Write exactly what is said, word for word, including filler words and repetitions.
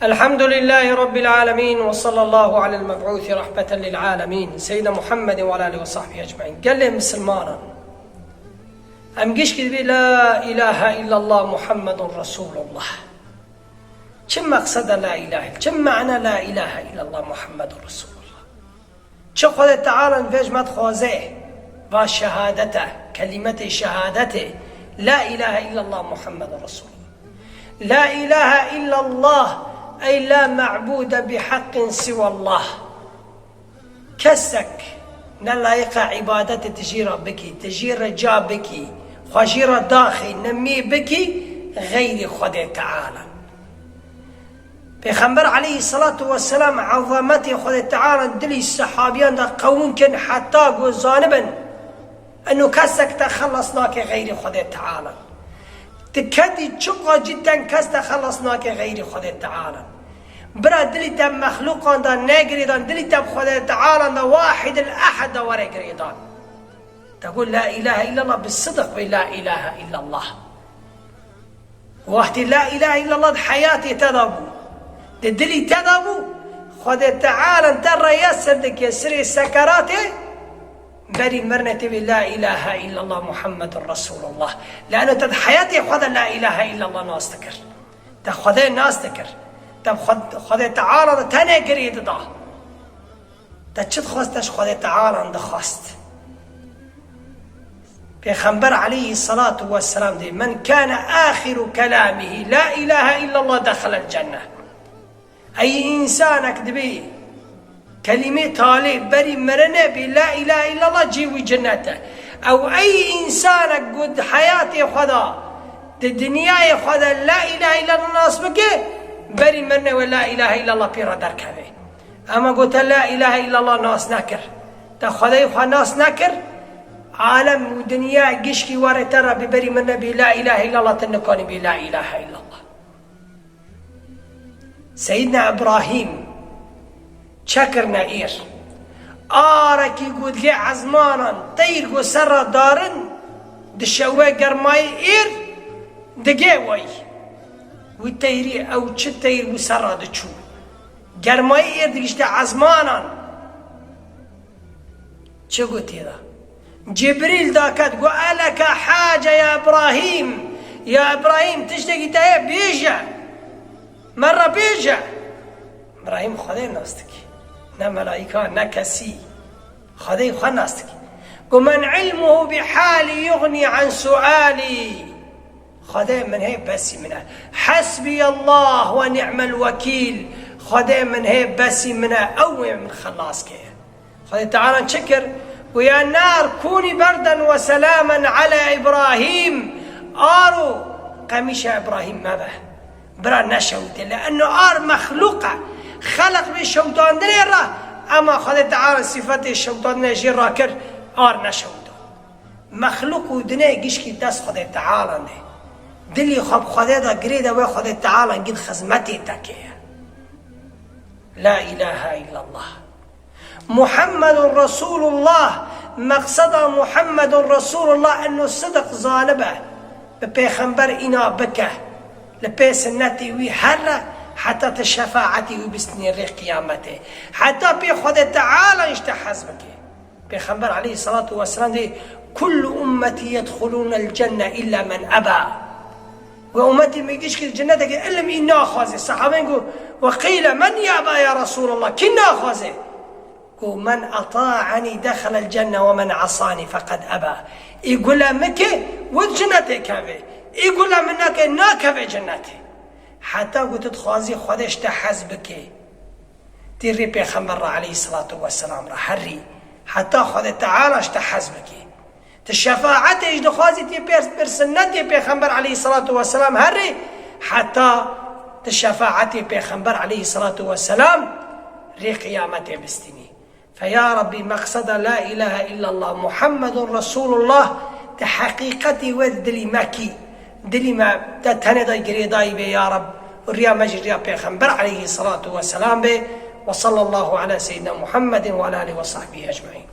الحمد لله رب العالمين، وصلى الله على المبعوث رحمة للعالمين، سيدنا محمد وعلى آله وصحبه أجمعين. Gelê misilmanan, em gişkî dibê la ilahe illallah Muhammedun Resulullah. Çi meqseda la ilahe, çi mana la ilahe illallah Muhammedun Resulullah? Çi Xwedê Teala vê ji me dixwaze? Va şehadet e, kelîmetê şehadetê, la ilahe illallah Muhammedun Resulullah. La ilahe illallah, ey la me'bude bi heqqin siwallah. Kesek ne layiqa îbadetê tu jî re bikî, tu jî re ca bikî, xwe jî re daxî, nimî bikî, xeyrî Xwedê Teala. Pêxember aleyhisselatu vesselam ezametê Xwedê Teala dilî sehabiyan de qewûn kin heta ku zanibin, eno kesek te xelas nake xeyrî Xwedê Teala. Ti kedî çiqa cî teng kes te xelas nake xeyrî Xwedê Teala. Bira dilî te mexlûqan de negirêdan, dilî te bi Xwedê Teala de wahidil ehad de were girêdan. Te got la ilahe illallah, bi sidiq bê la ilahe illallah. Wextê la ilahe illallah di heyatê te de bû, di dilî te de bû, Xwedê Teala te reye ser dike sirê sekeratê, berî mirine tê bê la ilahe illallah Muhammedun Resulullah. Lano te di heyatê xwe de la ilahe illallah nas dikir. Te Xwedê nas dikir. Te bi Xwed-, Xwedê Teala de tenê girê dida. Te çi dixwest, te ji Xwedê Teala dixwest. Pêxember aleyhî selatu vesselam dê, "Men kâne âxiru kelâmihî la ilâhe illallah dexelel cenne." Ey însanek dibê kelîmê talê berî mirine bê la ilâhe illallah cî wî cinnet e. Ew ey însanek ku di heyatê xwe de, di dinyayê xwe de la ilâhe illallah nas bike, berî mirine wê la ilâhe illallah pê re derkeve. Ema ku te la ilahe illallah nas nekir, te Xwedayê xwe nas nekir, alem û dinya gişkî warê te re bî, berî min nebî la ilahe illallah, te nikanî bî la ilahe illallah. Seyîdna Îbrahîm çekirine êr. Arekî ku digê ezmanan, teyr ku ser re darin, dişewe germayê êr, digê wey. Wî teyrî ew çi teyr wî ser re diçû. Germayî êr digişte ezmanan. Çi gotê da? Cibrîl daket, got, "Eleke hace ya Îbrahîm? Ya Îbrahîm, tiştekî te ye, bêje. Me re bêje." Îbrahîm Xwedê nas dikî. Ne melayîka, ne kesî. Xwedê xwe nas dikî. Got, "Men ilmuhu bi halî yuxnî an sualî." Xwedê min hê besî min e. Hasbiyallah ve ni'mel wekîl. Xwedê min hê besî min e. Ew ê min xelas ke. Xwedê Teala çi kir? Got, "Ya nar kûnî berden ve selamen ala Îbrahîm." Aro qemîşa Îbrahîm mebe. Bira neşewite. Le'enno ar mexlûq e. Xelq bê şewitandinê re, ema Xwedê Teala sifetê şewitandinê jê rakir, ar neşewita. Mexlûq û dinê gişkî dest Xwedê Teala ne. Dilî xwe bi Xwedê de girê de wê Xwedê Teala gîn xizmetê te keye. La ilahe illallah. Muhammedun Resulullah. Meqseda Muhammedun Resulullah eno sidiq zanibe. Bi pêxember îna bike. Li pê sinnetê wî here, heta ti şefaetê wî bistînî rê qiyametê. Heta pê Xwedê Teala ji te hez bike. Pêxember aleyhissalatu vesselam dê, "Kullu ummeti yedxulûnel cenne illa men eba." Ve ummetî min gişkî di cennetekê ilim î naxwaze. Sahabên got, "Ve qîle men yaba ya Resulallah?" Kî naxwaze? Got, "Men ata'ani dexelel cenne ve men asani feqed eba." Î gule min ke, wê di cennetê keve. Î gule min neke, nakeve cennetê. Heta ku tu dixwazî Xwedê ji te hez bike. Tî rê Pêxember re aleyhissalatu vesselam re herî. Heta Xwedê Teala ji te hez bike. Tu şefaetê jî dixwazî tî pêr, pêr sinnetê Pêxember aleyhissalatu vesselam herî. Heta tu şefaetê Pêxember aleyhissalatu vesselam rê qiyametê bistînî. Fe ya Rabbî, meqseda la ilahe illallah Muhammedun Resulullah, ti heqîqetî wê di dilî me kî, dilî me te tenê de girêdayî bê ya Rab, û riya me jî riya Pêxember aleyhissalatu vesselam bê. Ve sallallahu ala seyyidina Muhammedin ve ala alihi ve sahbihi ecmaîn.